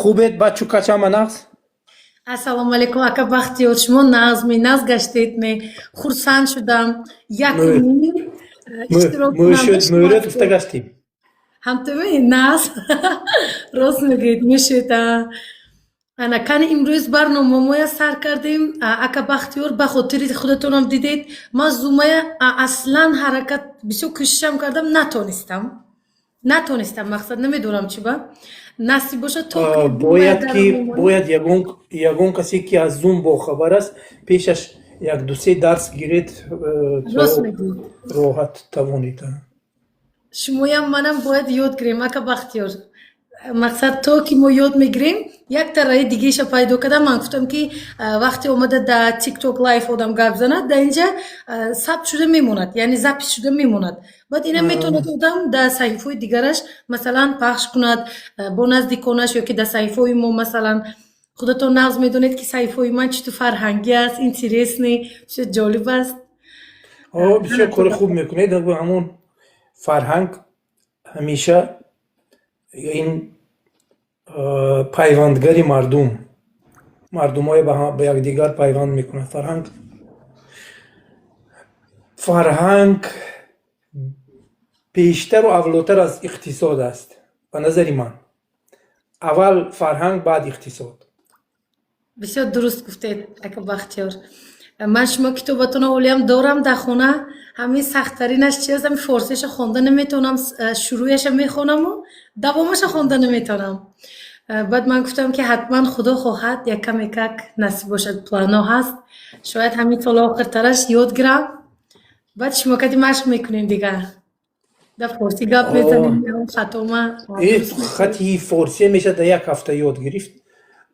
Хубед, бачу качама нағз? Ассалому алайкум, ака Бахтиёр. Шумо нағзми, нағз гаштед ме? Хурсанд шудам. Якумин Мӯшуд, мӯред гуфта гаштем. Ҳамтуми нағз, рост мегӯед, мешуд. Ана кани имрӯз барномамоя сар кардем. Ака Бахтиёр, ба хотири худатонам дидед, ман зумая аслан ҳаракат бисёр кӯшишам кардам, натонистам, натонистам. Мақсад, намедонам чӣ ба насиб бошад то Бояд ки бояд ягон касе, ки аз Зум бохабар аст, пешаш як дусе дарс гиред, Рост мегӯед. роҳат тавонед. Шумоям, манам бояд ёд гирем, ака Бахтиёр. Мақсад, то ки мо ёд мегирем, як тараи дигаиша пайдо кардам. Ман гуфтам, ки вақте омада да Тикток лайв одам гап занад, дар инҷа сабт шуда мемонад, яъне запись шуда мемонад. Баъд ина метавонад одам дар саҳифаҳои дигараш, масалан, пахш кунад бо наздиконаш ё ки дар саҳифаҳои мо. Масалан, худатон нағз медонед, ки саҳифаҳои ман читу фарҳангӣ аст, интересный, бисёр ҷолиб аст. Бисёр кори хуб мекунед. Ҳамон фарҳанг ҳамеша ин пайвандгари мардум, мардумҳое ба якдигар пайванд мекунад. Фарҳанг бештару авлотар аз иқтисод аст, ба назари ман. Аввал фарҳанг, баъд иқтисод. Бисёр дуруст гуфтед, ака Бахтиёр. Ман шумо китобатонро ҳолиам дорам дар хона. Ҳамин сахттаринаш чи аст? Ҳамин форсиаша хонда наметавонам. Шурӯъяша мехонаму давомаша хонда наметавонам. Баъд ман гуфтам, ки ҳатман, худо хоҳад, як камекак насиб бошад, плано ҳаст, шояд ҳамин соли охиртараш ёд гирам. Баъд шумо кади машқ мекунем дигар, дар форсӣ гап мезанем, хатома. Хати форсия мешавад дар як ҳафта ёд гирифт.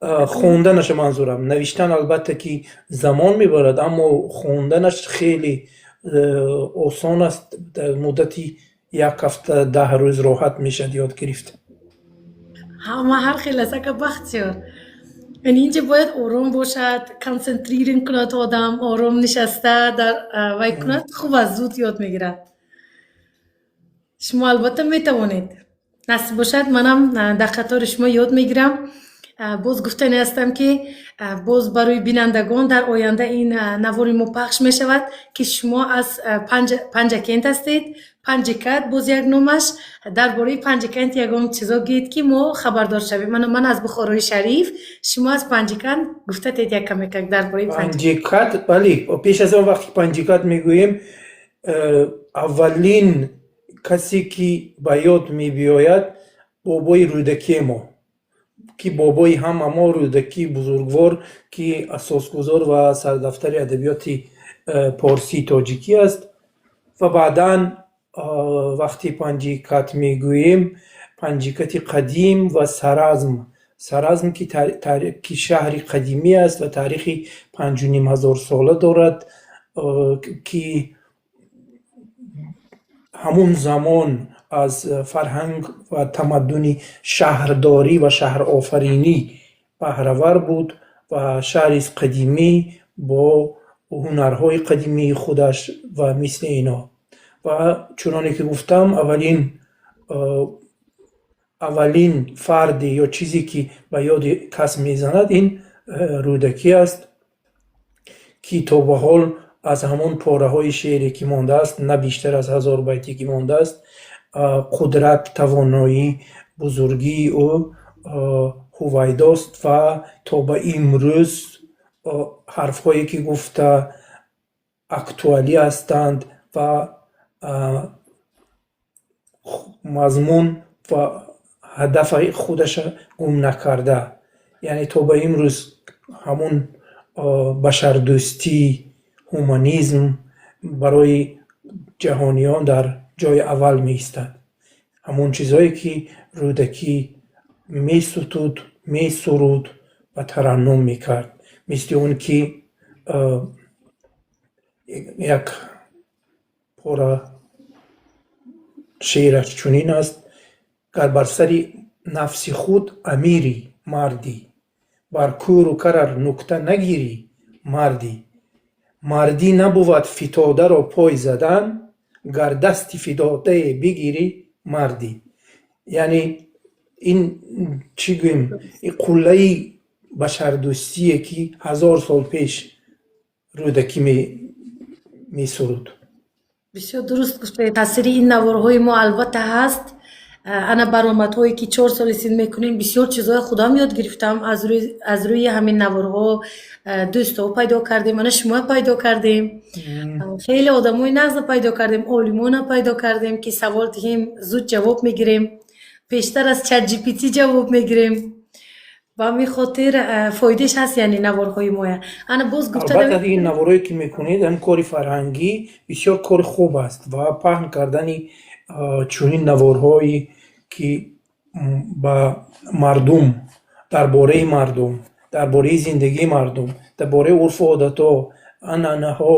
Хонданаша манзурам. Навиштан, албатта, ки замон мебарад, аммо хонданаш хеле осон аст. Дар муддати як ҳафта, 10 рӯз роҳат мешавад ёд гирифт. Ҳама ҳар хел аст, ака Бахтиёр. Яъне инҷа бояд ором бошад, концентрирован кунад одам, ором нишаста дар вай кунад, хуб аст, зуд ёд мегирад. Шумо албатта метавонед. Насиб бошад, манам дар қатори шумо ёд мегирам. Боз гуфтане ҳастам, ки боз барои бинандагон дар оянда ин навори мо пахш мешавад, ки шумо аз Панҷакент ҳастед, Панҷикат боз як номаш. Дар бораи Панҷикент ягон чизо гӯед, ки мо хабардор шавем. Ман аз Бухорои Шариф, шумо аз Панҷиканд. Гуфтатед як камекак дар бораи. Панҷикат, бале. Пеш аз он, вақте Панҷикат мегӯем, аввалин касе, ки ба ёд мебиёяд, бобои Рӯдакие мо, ки бобои ҳама мо, Рӯдакии бузургвор, ки асосгузор ва сардафтари адабиёти порсии тоҷикӣ аст. Ва баъдан, вақти Панҷикат мегӯем, Панҷикати қадим ва Саразм, Саразм, ки шаҳри қадимӣ аст ва таърихи 5500-сола дорад, ки ҳамун замон аз фарҳанг ва тамаддуни шаҳрдорӣ ва шаҳрофаринӣ баҳравар буд ва шаҳрист қадимӣ бо ҳунарҳои қадимии худаш ва мисли ино. Ва чуноне ки гуфтам, аввалин фарде ё чизе, ки ба ёди кас мезанад, ин Рӯдакӣ аст, ки то ба ҳол аз ҳамон пораҳои шеъре, ки мондааст, на бештар аз 1000 байте ки мондааст, қудрат, тавоноӣ, бузургии ӯ ҳувайдост ва то ба имрӯз ҳарфҳое, ки гуфта, актуалӣ ҳастанд ва мазмун ва ҳадафи худаша гум накарда. Яъне то ба имрӯз ҳамун башардӯстӣ, ҳуманизм барои ҷаҳониён дар ҷои аввал меистад. Ҳамон чизҳое, ки Рӯдакӣ месутуд, месуруд ва тараннум мекард, мисли он ки як пора шеъраш чунин аст: «Гар бар сари нафси худ амирӣ, мардӣ, бар кӯру карар нукта нагирӣ, мардӣ. Мардӣ набувад фитодаро пой задан, гар дасти фитодае бигирӣ, мардӣ». Яъне Ин чӣ гӯем, ин қуллаи башардӯстие, ки 1000 сол пеш Рӯдакӣ месуруд. Бисёр дуруст гуфтед. Таъсири ин наворҳои мо албатта ҳаст. Ана баромадҳое, ки 4 соли син мекунем, бисёр чизҳои худам ёд гирифтам аз рӯи ҳамин наворҳо. Дӯстҳо пайдо кардем, ана шумо пайдо кардем, хеле одамои нағза пайдо кардем, олимона пайдо кардем, ки савол диҳем, зуд ҷавоб мегирем, пештар аз ChatGPT ҷавоб мегирем. Ба ҳамин хотир фоидааш ҳаст, яъне наворҳои моя. Ана боз гуфта Албатта, ин наворҳое, ки мекунед, ин кори фарҳангӣ бисёр кори хуб аст ва паҳн кардани чунин наворҳое, ки ба мардум, дар бораи мардум, дар бораи зиндагии мардум, дар бораи урфу одатҳо, анъанаҳо,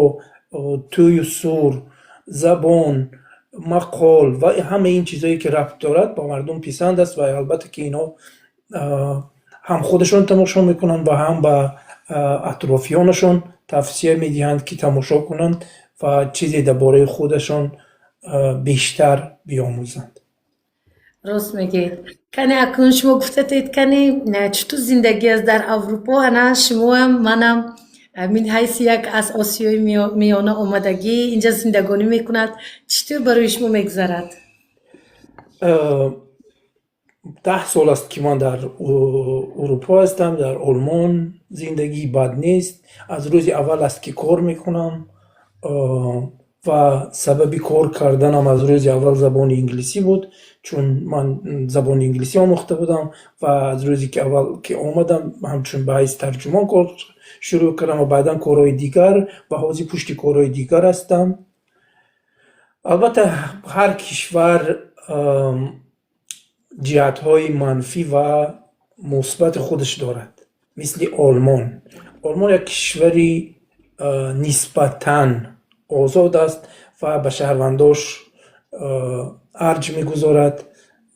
тӯю сур, забон, мақол ва ҳамаи ин чизҳое, ки рабт дорад, ба мардум писанд аст ва албатта, ки инҳо ҳам худашон тамошо мекунанд ва ҳам ба атрофиёнашон тавсия медиҳанд, ки тамошо кунанд ва чизе дар бораи худашон бештар биомӯзанд. Рост мегӯед. Кане, акнун шумо гуфтатед, кане, чутур зиндагӣ аст дар Аврупо? Ана шумоам, манам мин ҳайси як аз Осиёи Миёна омадагӣ инҷа зиндагонӣ мекунад, чӣ тур барои шумо мегузарад? 10 сол аст, ки ман дар Урупо ҳастам, дар Олмон. Зиндагӣ бад нест. Аз рӯзи аввал аст, ки кор мекунам, ва сабаби кор карданам аз рӯзи аввал забони инглисӣ буд, чун ман забони инглисӣ омӯхта будам ва аз рӯзе ки аввал ки омадам, ҳамчун ба ҳайси тарҷумон кор шурӯъ кардам ва баъдан корҳои дигар ва ҳозир пушти корҳои дигар ҳастам. Албатта, ҳар кишвар ҷиҳатҳои манфӣ ва мусбати худаш дорад. Мисли Олмон. Олмон як кишвари нисбатан озод аст ва ба шаҳрвандош арҷ мегузорад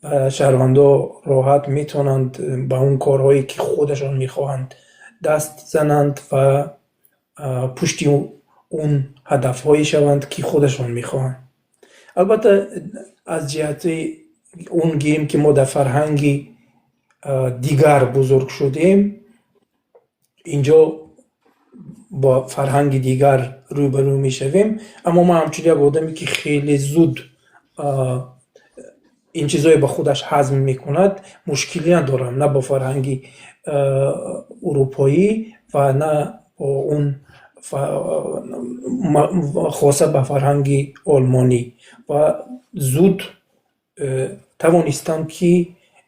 ва шаҳрвандо роҳат метавонанд ба он корҳое, ки худашон мехоҳанд, даст зананд ва пушти он ҳадафҳое шаванд, ки худашон мехоҳанд. Албатта, аз ҷиҳати он гирем, ки мо дар фарҳанги дигар бузург шудем, инҷо бо фарҳанги дигар рӯбарӯ мешавем. Аммо ман ҳамчун як одаме, ки хеле зуд ин чизое ба худаш ҳазм мекунад, мушкилӣ надорам на бо фарҳанги урупоӣ ва на бо он, хоса ба фарҳанги олмонӣ, ва зуд тавонистам, ки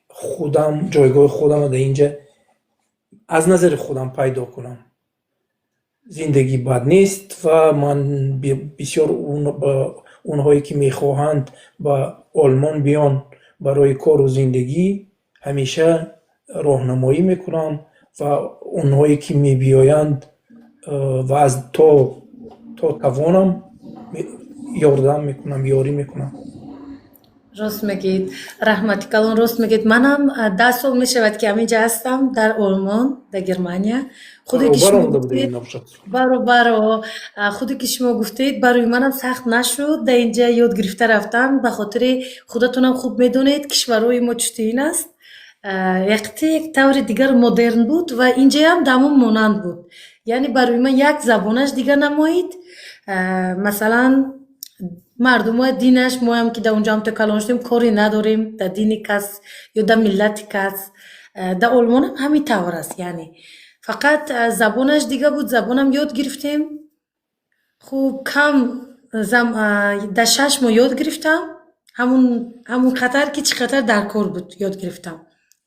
худам ҷойгоҳи худамро дар инҷа аз назари худам пайдо кунам. Зиндагӣ бад нест ва ман бисёр онҳое, ки мехоҳанд ба Олмон биён барои кору зиндагӣ, ҳамеша роҳнамоӣ мекунам ва онҳое, ки мебиёянд, ва аз то тавонам ёрдам мекунам, ёрӣ мекунам. Рост мегӯед, раҳмати калон, рост мегӯед. Манам 10 сол мешавад, ки ҳаминҷа ҳастам, дар Олмон, дар Германия. Худе ки Баробар шумо омада будем гуфтед набошад. Баробар. Худе ки шумо гуфтед, барои манам сахт нашуд дар инҷа ёд гирифта рафтан, ба хотири худатонам хуб медонед, кишварҳои мо чутуин аст. Якте як таври дигар модерн буд ва инҷаям дамон монанд буд, яъне барои ман як забонаш дигар намоид. Масалан, мардумои динаш, моям ки дар онҷо ҳамто калон шудем, коре надорем дар дини кас ё дар миллати кас. Дар Олмонам ҳамин тавр аст, яъне фақат забонаш дига буд. Забонам ёд гирифтем хуб, кам дар 6 моҳ ёд гирифтам. Ҳамун қадар, ки чӣ қадар дар кор буд, ёд гирифтам,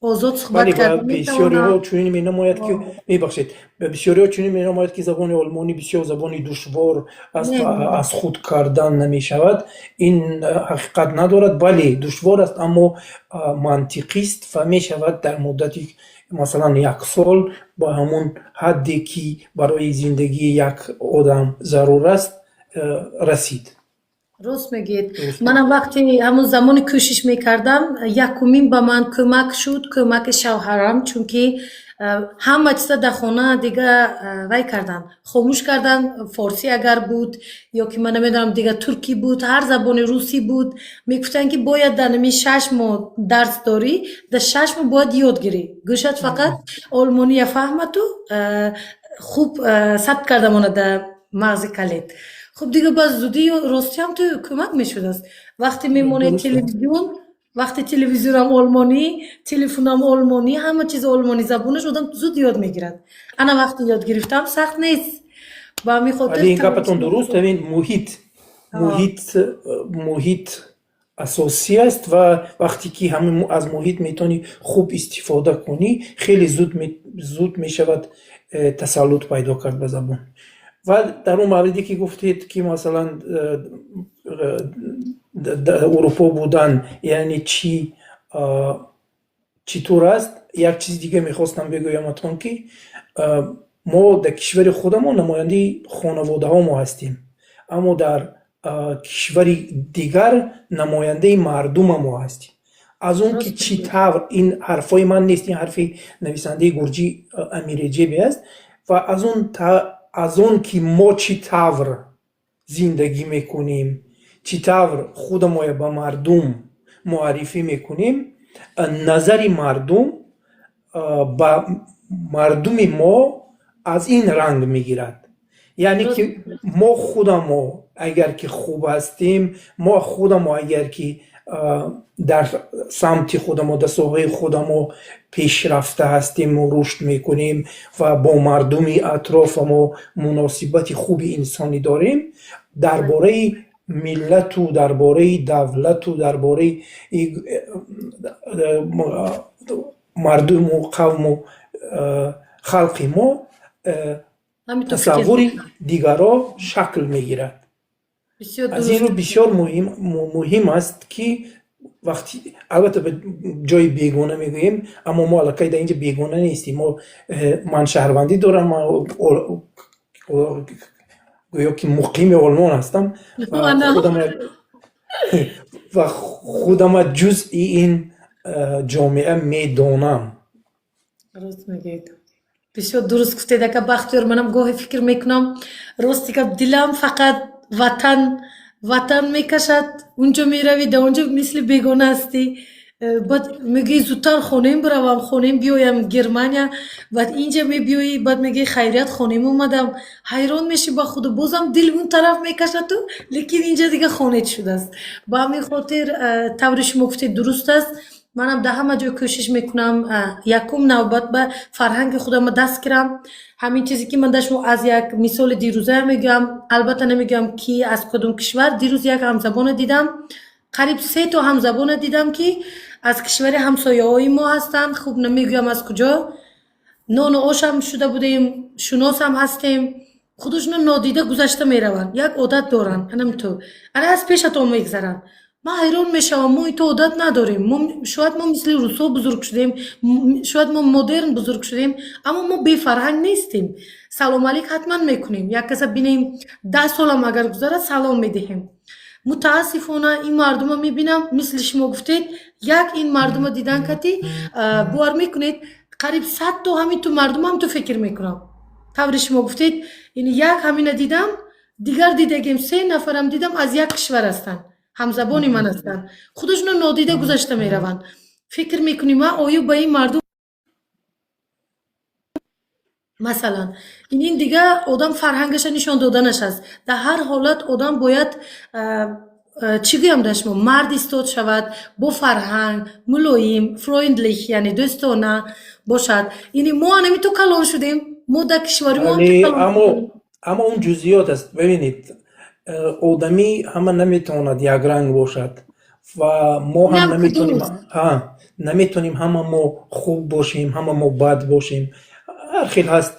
озод суҳбат Бале, ва карда бисёриҳо метавонам. чунин менамояд, ки, мебахшед, бисёриҳо чунин менамояд, ки забони олмонӣ бисёр забони душвор аст Не. ва аз худ кардан намешавад. Ин ҳақиқат надорад. Бале, душвор аст, аммо мантиқист ва мешавад дар муддати, масалан, як сол ба ҳамон ҳадде, ки барои зиндагии як одам зарур аст, расид. Рост мегӯед. Манам вақте ҳамон замоне кӯшиш мекардам, якумин ба ман кӯмак шуд кӯмаки шавҳарам, чунки ҳама чиза дар хона дига вай кардан, хомӯш кардан. Форсӣ агар буд ё ки ман намедонам, дига туркӣ буд, ҳар забони, русӣ буд, мегуфтанд, ки бояд дар нами 6 моҳ дарс дорӣ, дар 6 моҳ бояд ёд гирӣ, гӯшат фақат олмония фаҳмату хуб сабт карда монад дар мағзи калет. Хуб, дига ба зудӣ ростиам ту кӯмак мешудааст. Вақте мемонед телевизион, вақте телевизионам олмонӣ, телефонам олмонӣ, ҳама чиз олмонӣ забонаш, одам зуд ёд мегирад. Ана вақте ёд гирифтам, сахт нест. Ба ҳамин хотир Вале ин гапатон дуруст. Ҳамин муҳит асосӣ аст ва вақте ки ҳамин аз муҳит метавонӣ хуб истифода кунӣ, хеле зуд мешавад тасаллут пайдо кард ба забон. Ва дар он мавриде, ки гуфтед, ки масалан дар Урупо будан яъне чӣ, чӣ тур аст, як чизи дига мехостам бигӯяматон, ки мо дар кишвари худамон намояндаи хонаводаҳо мо ҳастем, аммо дар кишвари дигар намояндаи мардума мо ҳастем. Аз он ки чӣ тавр, ин ҳарфҳои ман нест, ин ҳарфи нависандаи гурҷӣ Амир Эҷебе аст, ва аз он ки мо чӣ тавр зиндагӣ мекунем, чӣ тавр худамоя ба мардум муаррифӣ мекунем, назари мардум ба мардуми мо аз ин ранг мегирад. Яъне ки мо худамо агар ки хуб ҳастем, мо худамо агар ки дар самти худамо, дар соҳаи худамо пешрафта ҳастему рушд мекунем ва бо мардуми атрофамо муносибати хуби инсонӣ дорем, дар бораи миллату дар бораи давлату дар бораи мардуму қавму халқи мо тасаввури дигарро шакл мегирад. Аз ин рӯ бисёр муҳим аст, ки вақти, албатта, ба ҷои бегона мегӯем, аммо мо аллакай дар инҷа бегона нестем. Мо ман шаҳрвандӣ дорам, гӯё ки муқими Олмон ҳастам ва худама ҷузъи ин ҷомеа медонам. Рост мегӯед, бисёр дуруст гуфтед, ака Бахтиёр. Манам гоҳе фикр мекунам, рости гап, дилам фақат ватан, ватан мекашад. Унҷо меравӣ, дар онҷо мисли бегона ҳастӣ. Баъд мегӯӣ, зудтар хонем биравам, хонем биёям Германия. Баъд инҷа мебиёӣ, баъд мегӯӣ, хайрият, хонем омадам. Ҳайрон мешӣ ба худу, бозам дил он тараф мекашаду, лекин инҷа дига хонет шудааст. Ба ҳамин хотир тавре шумо гуфтед, дуруст аст. Манам дар ҳама ҷой кӯшиш мекунам, якум навбат ба фарҳанги худама даст гирам. Ҳамин чизе, ки ман дар шумо аз як мисоли дирӯзая мегӯям, албатта намегӯям, ки аз кадом кишвар. Дирӯз як ҳамзабона дидам, қариб се то ҳамзабона дидам, ки аз кишвари ҳамсояҳои мо ҳастанд. Хуб, намегӯям аз куҷо. Нону ошам шуда будем, шуносам ҳастем. Худошона нодида гузашта мераванд, як одат доранд, анам ту ана аз пешатон мегзаранд. Ман ҳайрон мешавам, мо ито одат надорем. Шояд мо мисли русҳо бузург шудем, шояд мо модерн бузург шудем, аммо мо бефарҳанг нестем. Салом алейк ҳатман мекунем, як каса бинем, 10 солам агар гузарад, салом медиҳем. Мутаассифона, ин мардума мебинам, мисли шумо гуфтед, як ин мардума дидан кати бовар мекунед, қариб 100 то ҳамин ту мардумам ту фикр мекунам. Тавре шумо гуфтед, яъне як ҳамина дидам, дигар дидагем, се нафарам дидам, аз як кишвар ҳастанд, ҳамзабони ман ҳастанд, худошонро нодида гузашта мераванд. Фикр мекунӣ, ман оё ба ин мардум масалан ин дига одам фарҳангаша нишон доданаш аст. Дар ҳар ҳолат одам бояд, чӣ гӯям дар шумо, мард истод шавад, бо фарҳанг, мулоим, freundlich, яъне дӯстона бошад. Яъне мо анами ту калон шудем, мо дар кишвари мо. Аммо он ҷузъиёт аст. Бибинед, одамӣ ҳама наметавонад якранг бошад ва мо ҳам наметавонем ҳама мо хуб бошем, ҳама мо бад бошем. Ҳар хел ҳаст,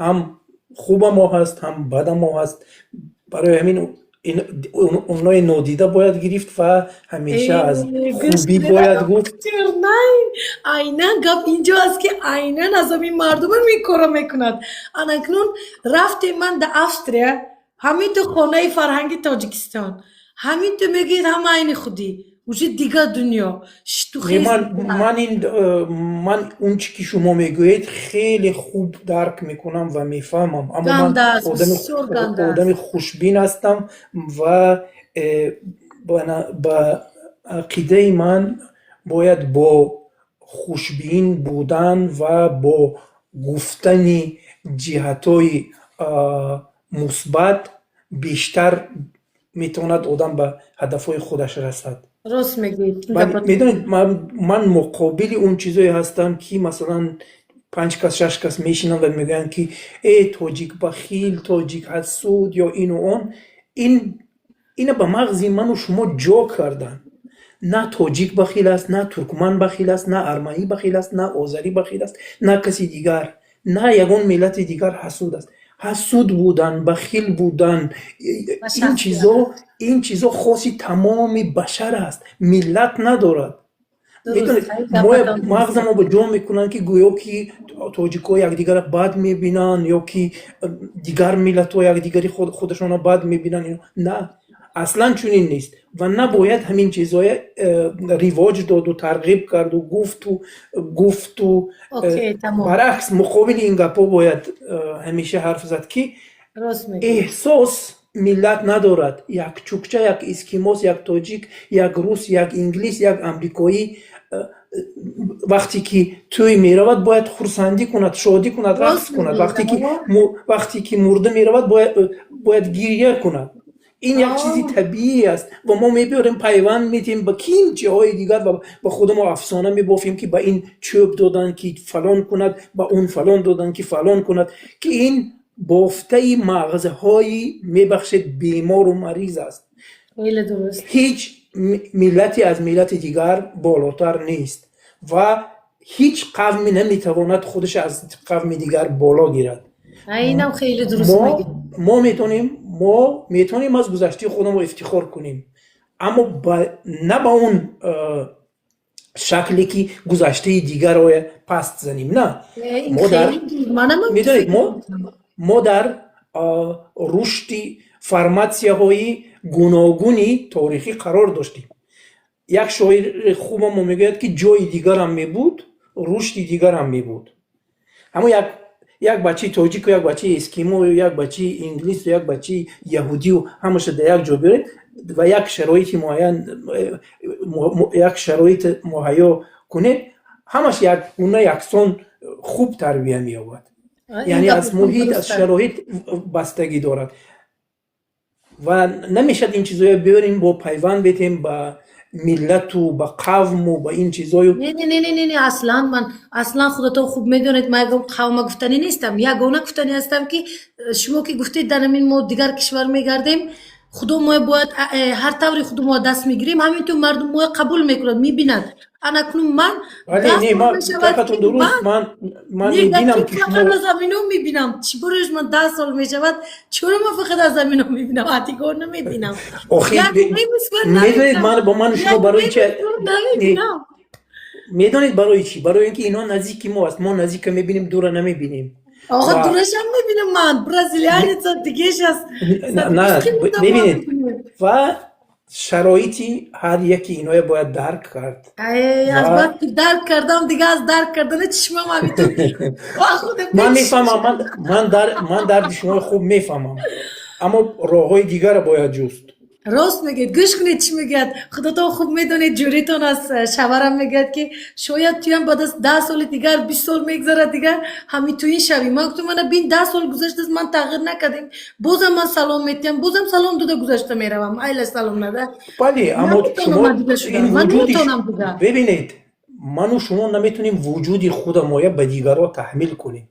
ҳам хуба мо ҳаст, ҳам бада мо ҳаст. Барои ҳамин онои нодида бояд гирифт ва ҳамеша аз хубӣ бояд гуфт. Айнан гап инҷо аст, ки айнан аз ҳамин мардума ин корро мекунад. Анакнун рафтем ман дар Австрия, ҳамин ту хонаи фарҳанги Тоҷикистон. Ҳамин ту мегӯед, ҳама айни худӣ. Уже дигар дунё. Шту Не, ман ин ман он чи ки шумо мегӯед, хеле хуб дарк мекунам ва мефаҳмам, аммо ман Ганда аст, бисёр ганда аст. одами хушбин ҳастам ва ба ақидаи ман бояд бо хушбин будан ва бо гуфтани ҷиҳатҳои мусбат бештар метавонад одам ба ҳадафҳои худаш расад. Рост мегӯед. Медонед, ман муқобили он чизое ҳастам, ки масалан панҷ кас, шаш кас мешинанд ва мегӯянд, ки э, тоҷик бахил, тоҷик ҳасуд ё ину он. Ин ина ба мағзи ману шумо ҷо карданд. На тоҷик бахил аст, на туркман бахил аст, на арманӣ бахил аст, на озарӣ бахил аст, на каси дигар, на ягон миллати дигар ҳасуд аст. Ҳасуд будан, бахил будан, ин чизо хоси тамоми башар аст, миллат надорад. Медонед, мо мағзамо ба ҷо мекунанд, ки гӯё ки тоҷикҳо якдигарро бад мебинанд ё ки дигар миллатҳо якдигари худашонро бад мебинанд. На, аслан чунин нест ва набояд ҳамин чизҳоя ривоҷ доду, тарғиб карду, гуфту. Баръакс, муқобили ин гапҳо бояд ҳамеша ҳарф зад, ки эҳсос миллат надорад. Як чукча, як эскимос, як тоҷик, як рус, як инглис, як амрикоӣ вақте ки тӯй меравад, бояд хурсандӣ кунад, шодӣ кунад, рақс кунад. Вақте ки мурда меравад, бояд гиря кунад. Ин як чизи табиӣ аст ва мо мебиёрем, пайванд медиҳем ба ким ҷиҳои дигар ва ба худамо афсона мебофем, ки ба ин чӯб доданд, ки фалон кунад, ба он фалон доданд, ки фалон кунад, ки ин бофтаи мағзҳои, мебахшед, бемору мариз аст. Ҳеҷ миллате аз миллати дигар болотар нест ва ҳеҷ қавме наметавонад худаш аз қавми дигар боло гирад. Инам хеле дуруст. Мо метавонем аз гузаштаи худамон ифтихор кунем, аммо на ба он шакле, ки гузаштаи дигарро паст занем. На, медонед, мо дар рушди форматсияҳои гуногуни торихӣ қарор доштем. Як шоири хубамо мегӯяд, ки ҷои дигарам мебуд, рушди дигарам мебуд. Ҳамон як бачаи тоҷику, як бачаи эскимою, як бачаи инглису, як бачаи яҳудию ҳамаша дар як ҷо биёред ва як шароити муайян, як шароит муҳайё кунед, ҳамаш якгуна, яксон хуб тарбия меёбад. Яъне аз муҳит, аз шароит бастагӣ дорад ва намешавад ин чизоя биёрем, бо пайванд бетем ба миллату, ба қавму, ба ин чизою. Не, не, не, не, не, аслан ман аслан, худатон хуб медонед, ман ягон қавма гуфтанӣ нестам. Ягона гуфтанӣ ҳастам, ки шумо ки гуфтед, дар ҳамин мо дигар кишвар мегардем, худо мо бояд ҳар тавре худо мо даст мегирем, ҳамин ту мардум моя қабул мекунад, мебинад. Анакнун ман Дуруст, ман мебинам ки фақат аз ҳамино мебинам. Чӣ барояш ман 10 сол мешавад, чаро ман фақат аз ҳамино мебинам, а дигар намебинам? Охи, медонед, ман бо ману шумо барои чи медонед, барои чӣ? Барои ин ки инҳо наздики мо аст, мо наздика мебинем, дура намебинем. Охо, дурашам мебинам ман, бразилиянец дигеш аст. На, мебинед, ва шароити ҳар яки иноя бояд дарк кард. Аз баъд ки дарк кардам, дига аз дарк кардани чишмам ҳамиту. Ман мефаҳмам, ман дарди шуморо хуб мефаҳмам, аммо роҳҳои дигарро бояд ҷуст. Рост мегӯед. Гӯш кунед, чӣ мегӯяд, худатон хуб медонед, ҷӯритон аз шаварам мегӯяд, ки шояд туям баъд аз 10 соли дигар, 20 сол мегзарад, дигар ҳами туин шавӣ. Ман гуфтам: мана бин, 10 сол гузаштааст, ман тағйир накардем, бозам ман салом метиҳам, бозам салом дода гузашта меравам. Айла, салом нада. Бале, аммо шумо ман наметавонам дига. Бибинед, ману шумо наметавонем вуҷуди худамоя ба дигарро таҳмил кунем.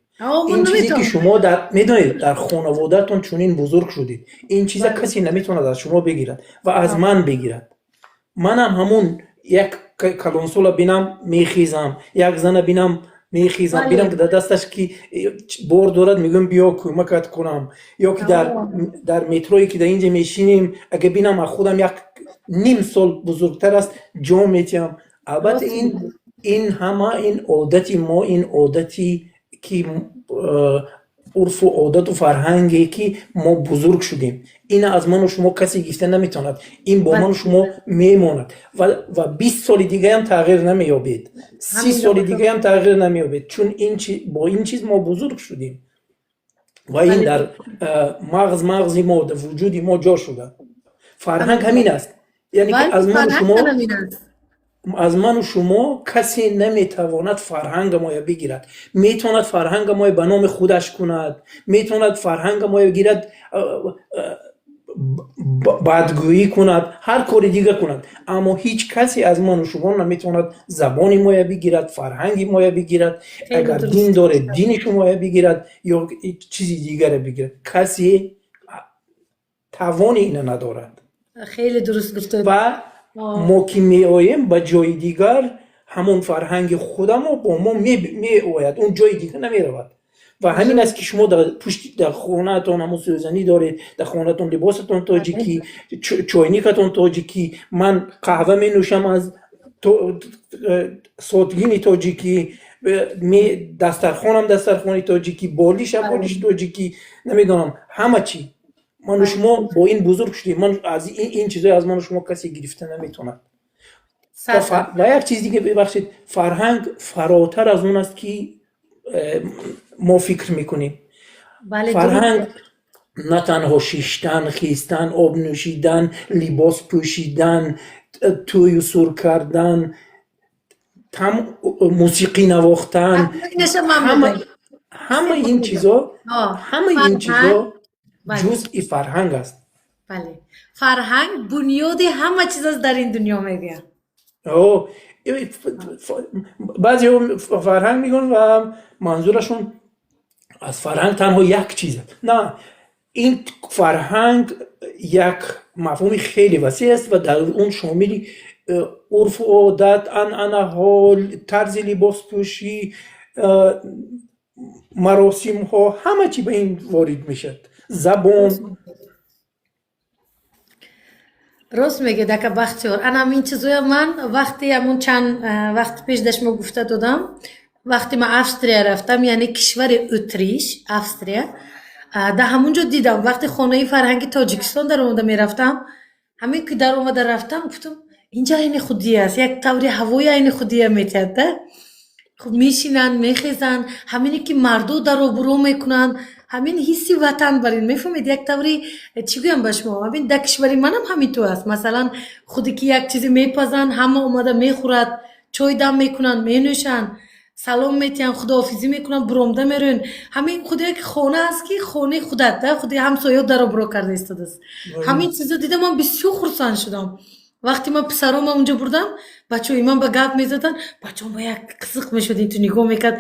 Ин чизе ки шумо дар, медонед, дар хонаводаатон чунин бузург шудед, ин чиза касе наметавонад аз шумо бигирад ва аз ман бигирад. Манам ҳамун як калонсола бинам, мехезам, як зана бинам, мехезам, бинам, ки дар дасташ ки бор дорад, мегӯям: биё, кӯмакат кунам. Ё ки дар метрое ки дар инҷа мешинем, агар бинам аз худам як ним сол бузургтар аст, ҷо метиҳам. Албатта, ин ҳама ин одати мо, ин одати ки Урфу одату фарҳанге, ки мо бузург шудем, ина аз ману шумо касе гирифта наметавонад. Ин бо ману шумо мемонад ва 20 соли дигаам тағйир намеёбед, 30 соли дигаам тағйир намеёбед, чун бо ин чиз мо бузург шудем ва ин дар мағзи мо, дар вуҷуди мо ҷо шуда. Фарҳанг ҳамин аст, яъне ки аз ману шумо касе наметавонад фарҳанга моя бигирад. Метавонад фарҳанга моя ба номи худаш кунад, метавонад фарҳанга моя гирад, бадгӯӣ кунад, ҳар кори дига кунад, аммо ҳеҷ касе аз ману шумо наметавонад забони моя бигирад, фарҳанги моя бигирад, агар дин доред, дини шумоя бигирад ё чизи дигаре бигирад. Касе тавони ина надорад. Хеле дуруст гуфтед. Ва мо ки меоем ба ҷои дигар, ҳамон фарҳанги худамо бо мо меояд, он ҷои дигар намеравад. Ва ҳамин аст, ки шумо дар пушти дар хонаатон ҳамон сӯзанӣ доред, дар хонаатон либосатон тоҷикӣ, чойникатон тоҷикӣ, ман қаҳва менӯшам аз сотгини тоҷикӣ, дастархонам дастархони тоҷикӣ, болишам болиши тоҷикӣ, намедонам, ҳама чӣ. Ману шумо бо ин бузург шудем. Ман аз ин чизҳое аз ману шумо касе гирифта наметавонад. Ва як чиз дига, бибахшед, фарҳанг фаротар аз он аст, ки мо фикр мекунем. Фарҳанг на танҳо шиштан, хистан, об нӯшидан, либос пӯшидан, тӯю сур кардан, там мусиқӣ навохтан, ҳамаи ин чизо, ҳамаи ин чизо ҷузъи фарҳанг аст. Бале, фарҳанг бунёди ҳама чиз аст дар ин дунё, мегӯям. Баъзеҳо фарҳанг мегӯянд ва манзурашон аз фарҳанг танҳо як чиз аст. На, ин фарҳанг як мафҳуми хеле васеъ аст ва дар он шомили урфу одат, анъанаҳо, тарзи либоспӯшӣ, маросимҳо, ҳама чӣ ба ин ворид мешавад, забон. Рост мегӯед, ака Бахтиёр. Ана ҳамин чизоя ман вақти ҳамун чанд вақт пеш да шумо гуфта додам, вақте ман Австрия рафтам, яъне кишвари Утриш, Австрия, дар ҳамун ҷо дидам, вақте хонаи фарҳанги Тоҷикистон даромада мерафтам, ҳамин ки даромада рафтам, гуфтам, инҷа айни худӣ аст, як таври ҳавои айни худия метиҳад да. Хуб мешинанд, мехезанд, ҳамине ки мардо дар обрӯ мекунанд, ҳамин ҳисси ватан бар ин, мефаҳмед, як таври, чӣ гӯям ба шумо, ҳамин дар кишвари манам ҳамин ту аст. Масалан, худе ки як чизе мепазанд, ҳама омада мехӯрад, чой дам мекунанд, менӯшанд, салом метиҳанд, худоҳофизӣ мекунанд, буромда мерӯянд. Ҳамин худи як хона аст, ки хонаи худат да, худи ҳамсоё дар обрӯ карда истодааст. Ҳамин чизо дидам, ман бисёр хурсанд шудам. Вақте ман писарома унҷо бурдам, бачаҳои ман ба гап мезаданд, бачаҳом ба як қизиқ мешуд, инту нигоҳ мекард.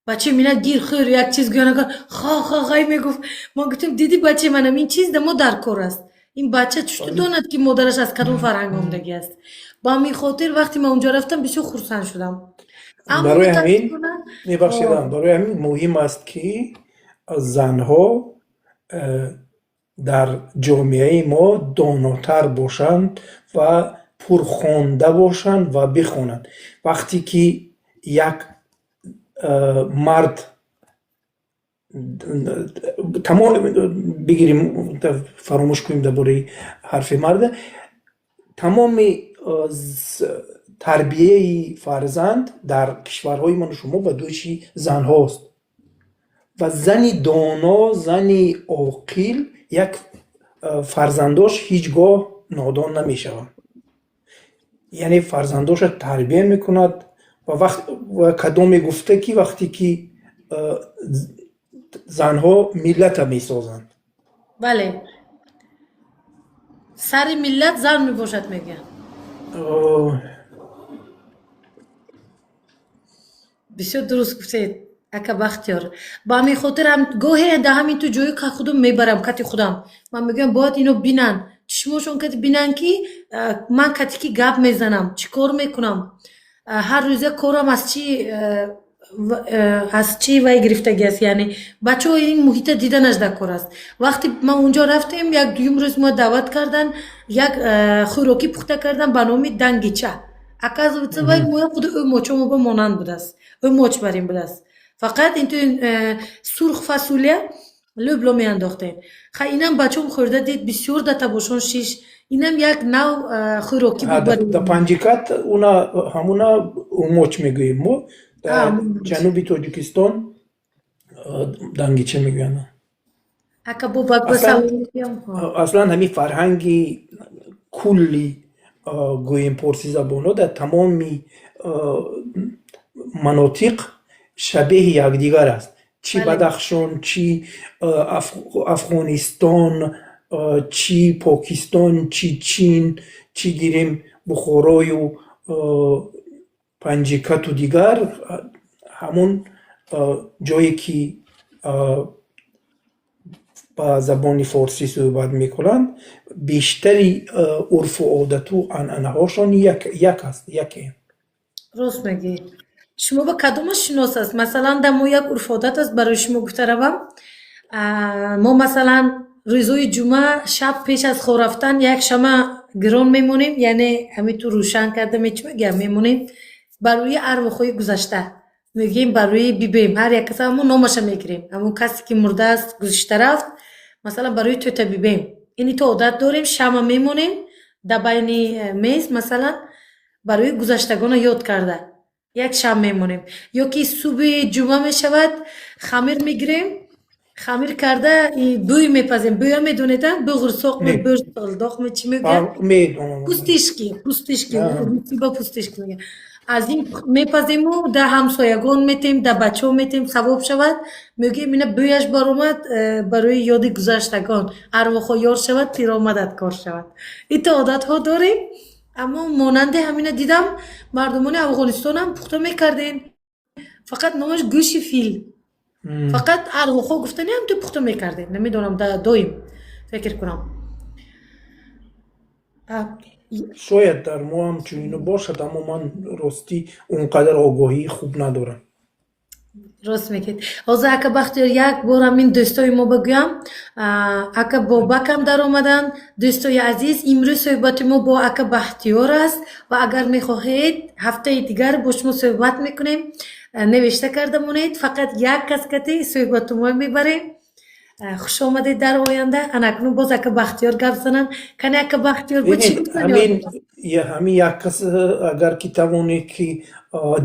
Бачаи мина гир хӯр, як чиз гӯя накард, ха ха хай мегуфт. Ман гуфтам, диди, бачаи манам, ин чиз да мо дар кор аст. Ин бача чуту донад, ки модараш аз кадом фарҳанг омадагӣ аст. Ба ҳамин хотир вақте ман унҷо рафтам, бисёр хурсанд шудам. Аммо Барои ҳамин мутаассифона мебахшедам, барои ҳамин муҳим аст, ки занҳо дар ҷомеаи мо донотар бошанд ва пурхонда бошанд ва бихонанд. Вақте ки як мард тамом бигирем, фаромӯш кунем дар бораи ҳарфи марда, тамоми тарбияи фарзанд дар кишварҳои ману шумо ба дӯши занҳост ва зани доно, зани оқил як фарзандош ҳеҷ гоҳ нодон намешаванд, яъне фарзандоша тарбия мекунад. Ва вақт ва кадоме гуфта, ки вақте ки занҳо миллата месозанд. Бале, сари миллат зан мебошад, мегӯянд. Бисёр дуруст гуфтед, ака Бахтиёр. Ба ҳамин хотир ҳам гоҳе дар ҳамин ту ҷои ка худам мебарам, кати худам. Ман мегӯям, бояд ино бинанд, чишмошон кати бинанд, ки ман кати ки гап мезанам, чӣ кор мекунам, ҳар рӯза корам аз чӣ аз чӣ вай гирифтагӣ аст. Яъне бачаҳо ин муҳита диданаш дар кор аст. Вақте ман унҷо рафтем, як дуюм рӯз мо даъват кардан, як хӯрокӣ пухта кардан ба номи дангича. Оказывается, вай моя худи ӯмочо ба монанд будааст, ӯмоч бар ин будааст. Фақат инту сурх фасулия лӯбло меандохтем. Ха, инам бачом хӯрда дид, бисёр да табошон шиш. Инам як нав хӯрокӣ буд. Да Панҷикат уна ҳамуна умоч мегӯем мо. Дар ҷануби Тоҷикистон дангича мегӯянд. Ака Бобак, ба аслан ҳамин фарҳанги кулли, гӯем, порсизабонҳо дар тамоми манотиқ шабеҳи якдигар аст, чӣ Бадахшон, чӣ Афғонистон, чӣ Покистон, чӣ Чин, чӣ гирем Бухорою Панҷикату дигар ҳамон ҷое ки ба забони форсӣ суҳбат мекунанд, бештари урфу одату анъанаҳошон як аст, яке. Рост мегӯӣ. Шумо ба кадомаш шинос аст? Масалан, дар мо як урфу одат аст, барои шумо гуфта равам. Мо, масалан, рӯзҳои ҷумъа шаб пеш аз хоб рафтан як шама гирон мемонем, яъне ҳамин ту рӯшан карда мечи мегӯям, мемонем барои арвоҳҳои гузашта. Мегӯем, барои бибем, ҳар як кас ҳамон номаша мегирем, ҳамон касе ки мурдааст, гузашта рафт, масалан, барои тӯта бибем. Ини то одат дорем, шама мемонем дар байни мез, масалан, барои гузаштагона ёд карда як шам мемонем. Ё ки субҳи ҷумъа мешавад, хамир мегирем, хамир карда бӯй мепазем. Бӯя медонед, буғурсоқ, бӯрсолдоқ, чӣ мегӯяд, пустишки, пустишки, ба пустишки мегӯяд. Аз ин мепазему да ҳамсоягон метем, да бачаҳо метем, савоб шавад. Мегӯем, ина бӯяш баромад, барои ёди гузаштагон, арвоҳҳо ёр шавад, пиромададкор шавад. Ито одатҳо дорем. Аммо монанди ҳамина дидам, мардумони Афғонистонам пухта мекардем, фақат номаш гӯши фил. Фақат арвоҳҳо гуфтани ҳам ту пухта мекардем. Намедонам, доим фикр кунам. Шояд дар мо ҳам чунино бошад, аммо ман ростӣ он қадар огоҳии хуб надорам. Рост мегӯед. Ҳозир, ака Бахтиёр, як бор ҳамин дӯстои мо бигӯям. Ака Бобакам даромаданд. Дӯстои азиз, имрӯз суҳбати мо бо ака Бахтиёр аст ва агар мехоҳед, ҳафтаи дигар бо шумо суҳбат мекунем. Навишта карда монед, фақат як кас кати суҳбату мо мебарем. Хуш омадед дар оянда. Ана акнун боз ака Бахтиёр гап зананд. Кани, ака Бахтиёр, бо чӣ? Ҳамин як кас агар ки тавонед, ки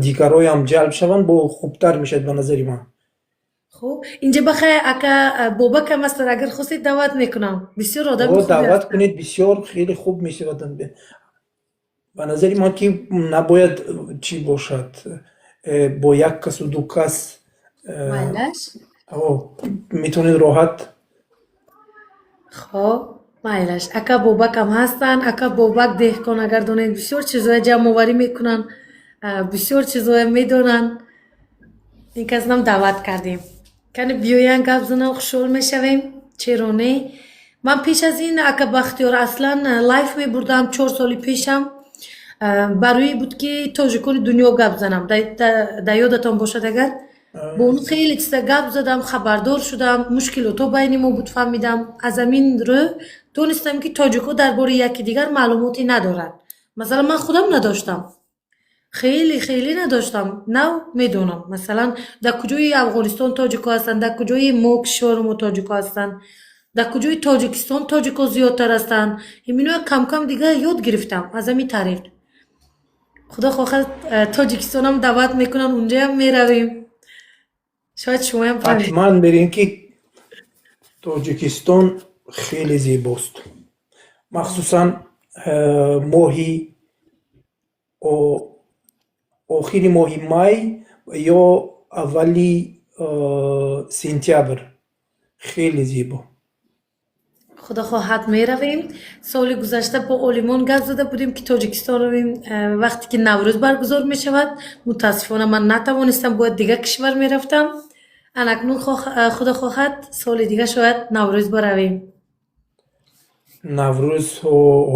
дигарҳоям ҷалб шаванд, бо хубтар мешавад, ба назари ман. Хуб, инҷа бахай ака Бобакам ҳастанд, агар хостед, даъват мекунам. Бисёр одами Даъват кунед, бисёр хеле хуб мешавад. Ба назари ман, ки набояд чӣ бошад, бо як касу ду кас майлаш. Метавонед роҳат. Хоб, майлаш. Ака Бобакам ҳастанд. Ака Бобак деҳқон, агар донед, бисёр чизҳоя ҷамъоварӣ мекунанд, бисёр чизҳоя медонанд. Ин каснам даъват кардем, кани биёянд, гап занам, хушҳол мешавем. Чаро не? Ман пеш аз ин, ака Бахтиёр, аслан лайф мебурдам 4 соли пешам. Барои буд ки тоҷикони дунё гап занам, да ёдатон бошад агар. Бо он хеле чиза гап задам, хабардор шудам, мушкилото байни мо буд, фаҳмидам. Аз ҳамин рӯ донистам, ки тоҷикҳо дар бораи яки дигар маълумоте надоранд. Масалан, ман худам надоштам, хеле хеле надоштам. Нав медонам, масалан, дар куҷои Афғонистон тоҷикҳо ҳастанд, дар куҷои мо, кишвари мо, тоҷикҳо ҳастанд, дар куҷои Тоҷикистон тоҷикҳо зиёдтар ҳастанд. Имино камкам дигар ёд гирифтам аз ҳамин тариқ. Худо хоҳад, Тоҷикистонам даъват мекунам, унҷаям меравем. Шояд шумоям. Ҳатман берем, ки Тоҷикистон хеле зебост, махсусан моҳи охири моҳи май ё аввали сентябр хеле зебо. Худо хоҳад, меравем. Соли гузашта бо олимон гап зада будем, ки Тоҷикистон равем, вақте ки Наврӯз баргузор мешавад. Мутаассифона, ман натавонистам, бояд дигар кишвар мерафтам. Анакнун, худо хоҳад, соли дигар шояд Наврӯз баравем. Наврӯз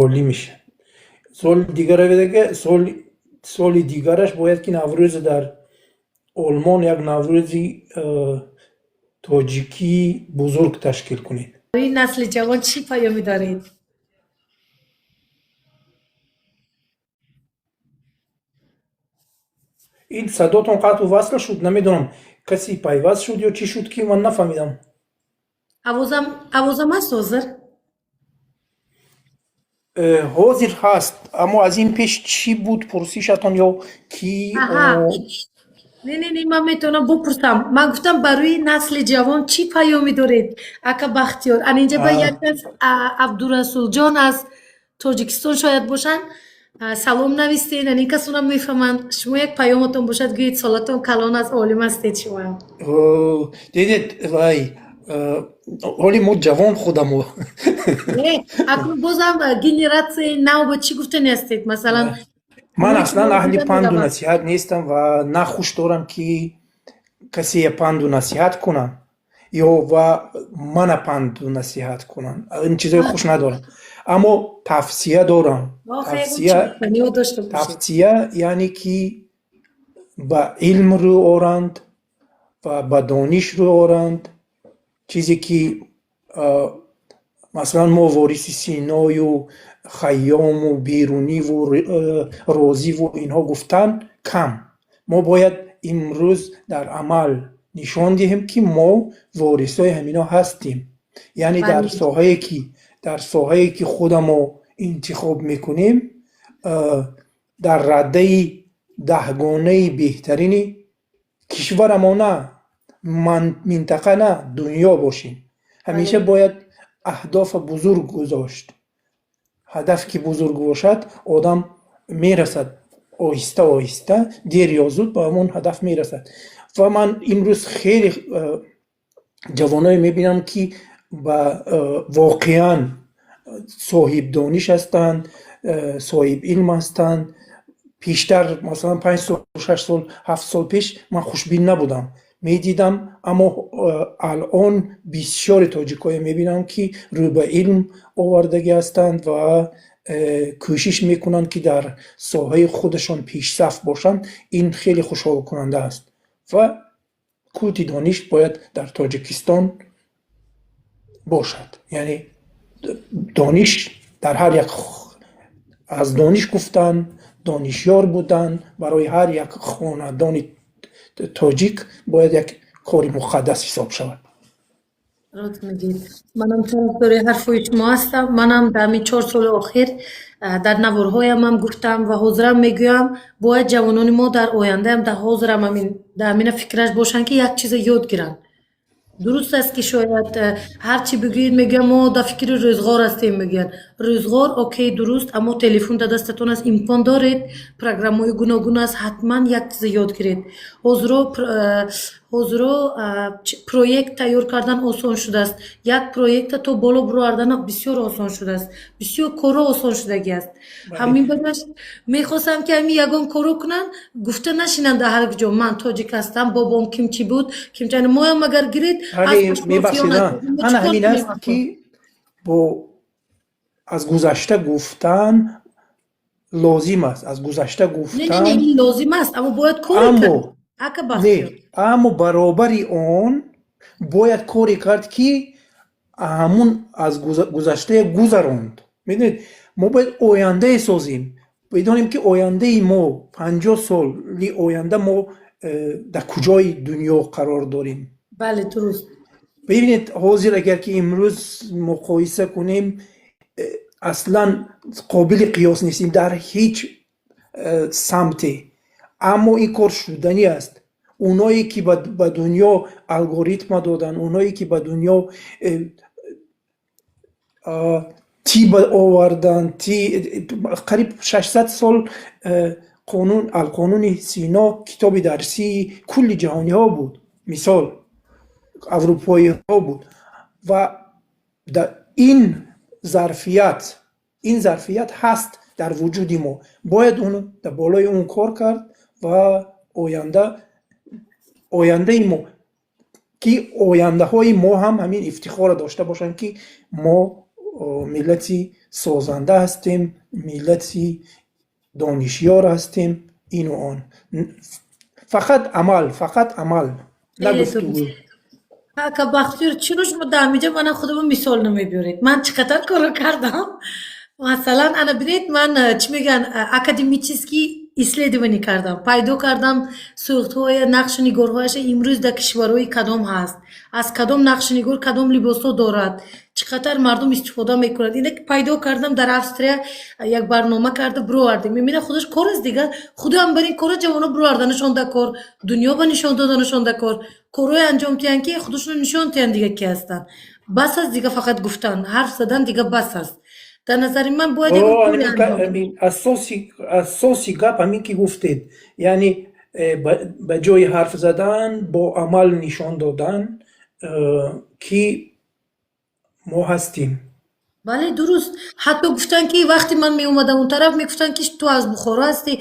олӣ мешавад. Соли дигар раведага, соли дигараш бояд ки Наврӯз дар Олмон як Наврӯзи тоҷикии бузург ташкил кунед. Барои насли ҷавон чӣ паёме доред? Ин садотон қатъу васл шуд, намедонам, касе пайваст шуд ё чӣ шуд, ки ман нафаҳмидам. Овозам ҳаст ҳозир? Ҳозир ҳаст, аммо аз ин пеш чӣ буд пурсишатон ё ки? Аҳа. Не, ман метавонам бупурсам. Ман гуфтам, барои насли ҷавон чӣ паёме доред, ака Бахтиёр? Ан инҷа ба як кас, Абдурасулҷон аз Тоҷикистон шояд бошанд, салом навистед. Ан ин касонам мефаҳманд. Шумо як паёмотон бошад, гӯед. Солатон калон аст, олим ҳастед шумоам. Дидед, вай, ҳоли мо ҷавон худамо. Не, акнун бозам генератсияи нав ба чӣ гуфтани ҳастед, масалан? Ман аслан аҳли панду насиҳат нестам ва на хуш дорам, ки касе панду насиҳат кунам ё ва мана панду насиҳат кунам. Ин чизои хуш надорам, аммо тавсия дорам. Тавсия, яъне ки ба илм рӯ оранд ва ба дониш рӯ оранд. Чизе ки, масалан, мо вориси Синою Хайёму Беруниву Розиву инҳо гуфтан кам. Мо бояд имрӯз дар амал нишон диҳем, ки мо ворисои ҳамино ҳастем, яъне дар соҳае ки худамо интихоб мекунем, дар раддаи 10-гонаи беҳтарини кишварамо, на минтақа, на дунё бошем. Ҳамеша бояд аҳдофа бузург гузошт. Ҳадаф ки бузург бошад, одам мерасад оҳиста оҳиста, дер ё зуд ба ҳамон ҳадаф мерасад. Ва ман имрӯз хеле ҷавоное мебинам, ки ба воқеан соҳибдониш ҳастанд, соҳиб илм ҳастанд. Пештар, масалан, 5 сол, 6 сол, 7 сол пеш ман хушбин набудам, медидам, аммо алъон бисёри тоҷикое мебинам, ки рӯ ба илм овардагӣ ҳастанд ва кӯшиш мекунанд, ки дар соҳаи худашон пешсаф бошанд. Ин хеле хушҳолкунанда аст ва культи дониш бояд дар Тоҷикистон бошад, яъне дониш дар ҳар як, аз дониш гуфтан, донишёр будан барои ҳар як хонадони тоҷик бояд як кори муқаддас ҳисоб шавад. Рост мегӯед, манам тарафдори ҳарфҳои шумо ҳастам. Манам дар ҳамин 4 соли охир дар наворҳоямам гуфтам ва ҳозирам мегӯям: бояд ҷавонони мо дар ояндаам, дар ҳозирам ҳамин дар ҳамина фикраш бошанд, ки як чиза ёд гиранд. Дуруст аст, ки шояд ҳар чӣ бигӯед, мегӯям, мо дар фикри рӯзғор ҳастем, мегӯянд. Рӯзғор, окей, дуруст, аммо телефон дар дастатон аст, имкон доред, программаҳои гуногун аст, ҳатман як чиза ёд гиред. Ҳозиро проект тайёр кардан осон шудааст, як проекта то боло бировардан бисёр осон шудааст, бисёр корҳо осон шудагӣ аст. Ҳамин бараш мехостам, ки ҳамин ягон коро кунанд, гуфта нашинанд дар ҳар ҷо: «Ман тоҷик ҳастам, бобом кимчи буд, кимчи». Моям агар гиред. Мебахшед, ана ҳамин аст, ки бо аз гузашта гуфтан лозим аст, аз гузашта гуфтан. Не, лозим аст, аммо бояд коре кард. Не, аммо баробари он бояд коре кард, ки ҳамун аз гузаштае гузаронд. Медонед, мо бояд ояндае созем, бидонем, ки ояндаи мо, 50 соли оянда мо дар куҷои дунё қарор дорем. Бале, дуруст. Бибинед, ҳозир агар ки имрӯз муқоиса кунем, аслан қобили қиёс нестем дар ҳеҷ самте, аммо ин кор шуданӣ аст. Оное ки ба дунё алгоритма доданд, оное ки ба дунё тиб оварданд, қариб 600 сол қонун, Алқонуни Сино китоби дарсии кулли ҷаҳониҳо буд, мисол, аврупоиҳо буд. Ва ин зарфият ҳаст дар вуҷуди мо, бояд он дар болои он кор кард ва ояндаи мо, ки ояндаҳои мо ҳам ҳамин ифтихорро дошта бошанд, ки мо миллати созанда ҳастем, миллати донишёр ҳастем, ину он. Фақат амал, фақат амал, на гуфтугӯ. Ака Бахтиёр, чиро шумо дар ҳаминҷа мана худамон мисол намебиёред? Ман чӣ қадар корро кардам, масалан, ана бинед, ман, чӣ мегӯянд, академический. Исследование кардам, пайдо кардам суғдҳоя, нақшу нигорҳояша имрӯз дар кишварҳои кадом ҳаст, аз кадом нақшу нигор кадом либосҳо дорад, чӣ қадар мардум истифода мекунад. Ина пайдо кардам, дар Австрия як барнома карда бировардем. Мебина, худаш кор аст дига. Худоам бар ин кора ҷавоно бироварданашон да кор, дунё ба нишон доданашон да кор, корҳое анҷом диҳанд, ки худашонро нишон диҳанд дига ки ҳастанд. Бас аст дига фақат гуфтан, ҳарф задан дига бас аст. Дар назари ман бояд ягон коре анҷом дод. Асоси гап ҳамин ки гуфтед, яъне ба ҷои ҳарф задан бо амал нишон додан, ки мо ҳастем. Бале, дуруст. Ҳатто гуфтанд, ки вақте ман меомадам он тараф, мегуфтанд, ки ту аз Бухоро ҳастӣ,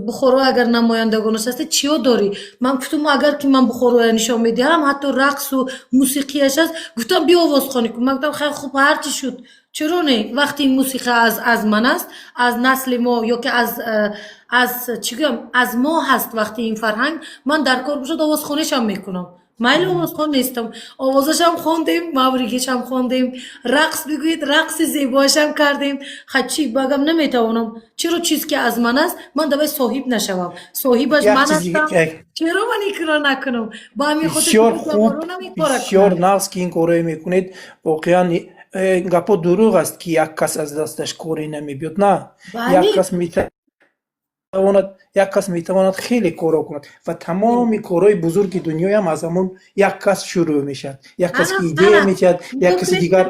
Бухоро агар намояндагонаш ҳастӣ, чиё дорӣ? Ман гуфтам, агар ки ман Бухороя нишон медиҳам, ҳатто рақсу мусиқияш аст. Гуфтам, биё овозхонӣ кун. Ман гуфтам, хеле хуб, ҳарчи шуд, чаро не? Вақте ин мусиқа аз ман аст, аз насли мо ё ки аз чӣ гӯям, аз мо ҳаст, вақте ин фарҳанг ман дар кор бошад, овозхонишам мекунам. Майли, овозхон нестам, овозашам хондем, мавригишам хондем, рақс бигӯед, рақси зебоашам кардем. Ха, чӣ багам наметавонам? Чаро чиз ки аз ман аст, ман давай соҳиб нашавам? Соҳибаш Як ман чизи ҳастам. Чаро ман ин корро накунам? Ба ҳамин хотир Бисёр хуб. ҷавононам ин корро Бисёр кунанд. нағз, ки ин корое мекунед. Воқеан, гапҳо дурӯғ аст, ки як кас аз дасташ коре намебиёд. На, як кас метавонад, як кас метавонад хеле корҳо кунад ва тамоми корҳои бузурги дунёям аз ҳамон як кас шурӯъ мешавад, як кас ки идея метиҳад, як каси дигар.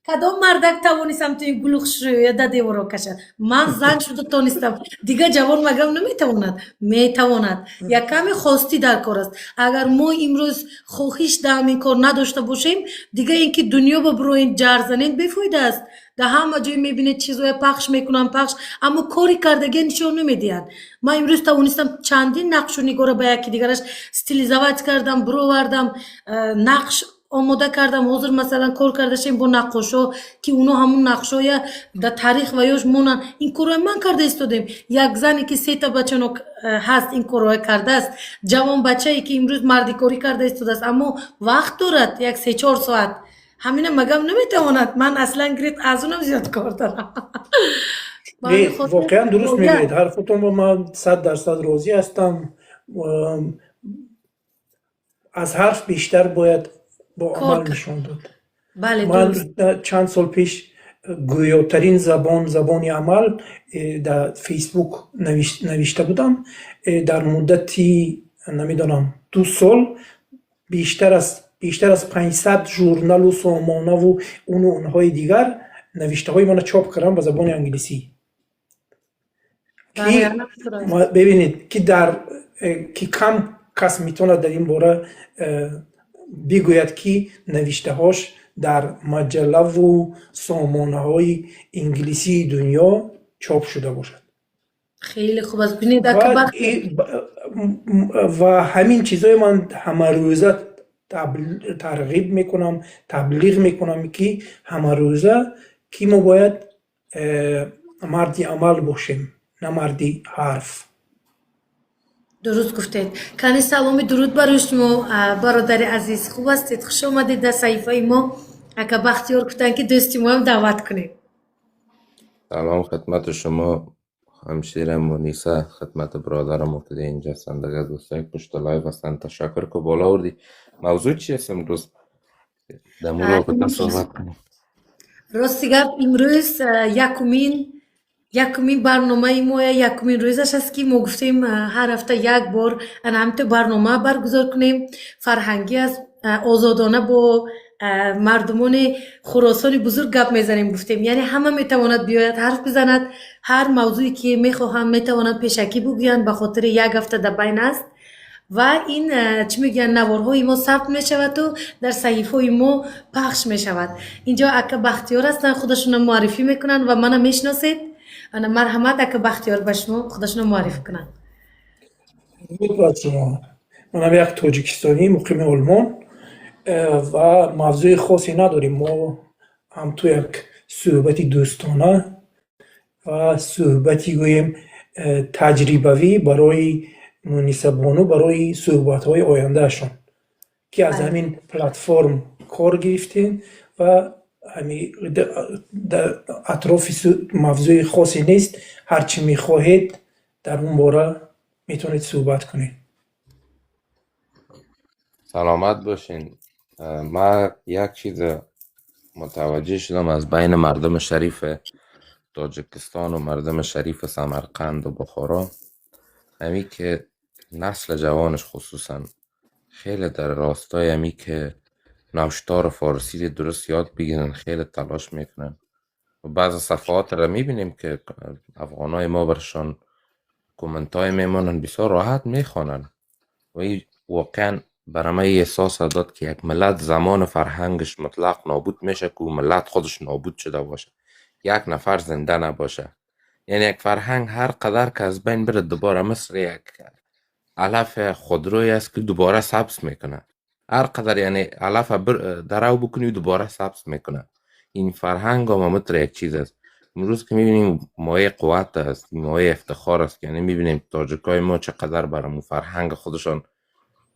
Кадом мардак тавонистам ту ин гулу хушрӯя да деворо кашад? Ман зан шуда тонистам, дига ҷавон магам наметавонад? Метавонад. Як каме хостӣ дар кор аст. Агар мо имрӯз хоҳиш дар ҳамин кор надошта бошем, дига ин ки дунё ба бироин ҷар занед, бефоида аст. Дар ҳама ҷой мебинед, чизҳое пахш мекунанд, пахш, аммо кори кардагия нишон намедиҳанд. Ман имрӯз тавонистам чандин нақшу нигора ба яки дигараш стилизовать кардам, бировардам, нақш омода кардам. Ҳозир, масалан, кор кардашем бо наққошҳо, ки уно ҳамун нақшҳоя дар таърих ва ёш монанд. Ин корҳои ман карда истодем. Як зане ки сета бачанок ҳаст, ин корҳоя кардааст. Ҷавон бачае ки имрӯз мардикорӣ карда истодааст, аммо вақт дорад як 3-4 соат, ҳамина магам наметавонад? Ман аслан гирифт аз унам зиёд кор дорам. Воқеан, дуруст мегӯед, ҳарфотонро ман 100% розӣ ҳастам. Аз ҳарф бештар бояд бо амал нишон дод. Ман чанд сол пеш «Гӯётарин забон — забони амал» дар Фейсбук навишта будам. Дар муддати, намедонам, 2 сол бештар аз 500 журналу сомонаву уну онҳои дигар навиштаҳои маро чоп кардам ба забони англисӣ. Ки бибинед, ки дар ки кам кас метавонад дар ин бора бигӯяд, ки навиштаҳош дар маҷаллаву сомонаҳои инглисии дунё чоп шуда бошад. Хеле хуб аст, бинед. Ва ҳамин чизҳое ман ҳамарӯза тарғиб мекунам, таблиғ мекунам, ки ҳамарӯза ки мо бояд марди амал бошем, на марди ҳарф. Дуруст гуфтед. Кани, саломи дуруд барои шумо, бародари азиз. Хуб ҳастед? Хуш омадед дар саҳифаи мо. Ака Бахтиёр гуфтанд, ки дӯсти моам даъват кунем. Салом хидмати шумо, ҳамшира Муниса, хидмати бародарам ки инҷа ҳастанд, дигар дӯстои пушти live ҳастанд. Ташаккур, ки боло овардӣ. Мавзӯъ чи аст имрӯз? Дар мавриди робита суҳбат кунем. Рости гап, имрӯз якумин барномаи мо, якумин рӯзаш аст, ки мо гуфтем, ҳар ҳафта як бор ана ҳаминтор барнома баргузор кунем. Фарҳангӣ аст, озодона бо мардумони Хуросони бузург гап мезанем гуфтем. Яъне ҳама метавонад биёяд, ҳарф бизанад, ҳар мавзӯе ки мехоҳанд, метавонанд пешакӣ бигӯянд, ба хотири як ҳафта дар байн аст. Ва ин, чӣ мегӯянд, наворҳои мо сабт мешаваду дар саҳифаҳои мо пахш мешавад. Инҷо ака Бахтиёр ҳастанд, худашонро муаррифӣ мекунанд ва мана мешиносед. Ана, марҳамат, ака Бахтиёр, ба шумо худашонро муаррифӣ кунанд. Дуруд бар шумо. Манам як тоҷикистонӣ, муқими Олмон, ва мавзӯи хосе надорем. Мо ҳамту як суҳбати дӯстона ва суҳбати, гӯем, таҷрибавӣ барои Мунисабону, барои суҳбатҳои ояндаашон, ки аз ҳамин платформ кор гирифтем ва атрофи мавзӯи хосе нест. Ҳар чӣ мехоҳед. Дар он бора метавонед суҳбат кунед. Саломат бошин. Ман як чиз мутаваҷҷеҳ шудам аз байни мардуми шарифи Тоҷикистон ва мардуми шарифи Самарқанду Бухоро, ҳамин ки насли ҷавонаш хусусан хеле дар ростои ҳамин ки навиштори форсӣ дуруст ёд бигиранд, хеле талош мекунанд ва баъзе сафҳаотро мебинем, ки афғонҳои мо баршон комментҳое мемонанд, бисёр роҳат мехонанд. Ва ин воқеан барои ман эҳсос дод, ки як миллат замони фарҳангаш мутлақ нобуд меша, ки ӯ миллат худаш нобуд шуда боша, як нафар зинда набоша. Яъне як фарҳанг ҳар қадар ки аз байн бире, дубора мисли як алаф худрои аст, ки дубора сабз мекунад. Ҳар қадар, яъне алаф дарав бикунӣ, дубора сабз мекунад. Ин фарҳанг ҳам ҳамутр як чиз аст. Имрӯз ки мебинем, мояи қувват аст, мояи ифтихор аст. Яъне мебинем, тоҷикои мо чӣ қадар бар фарҳанги худашон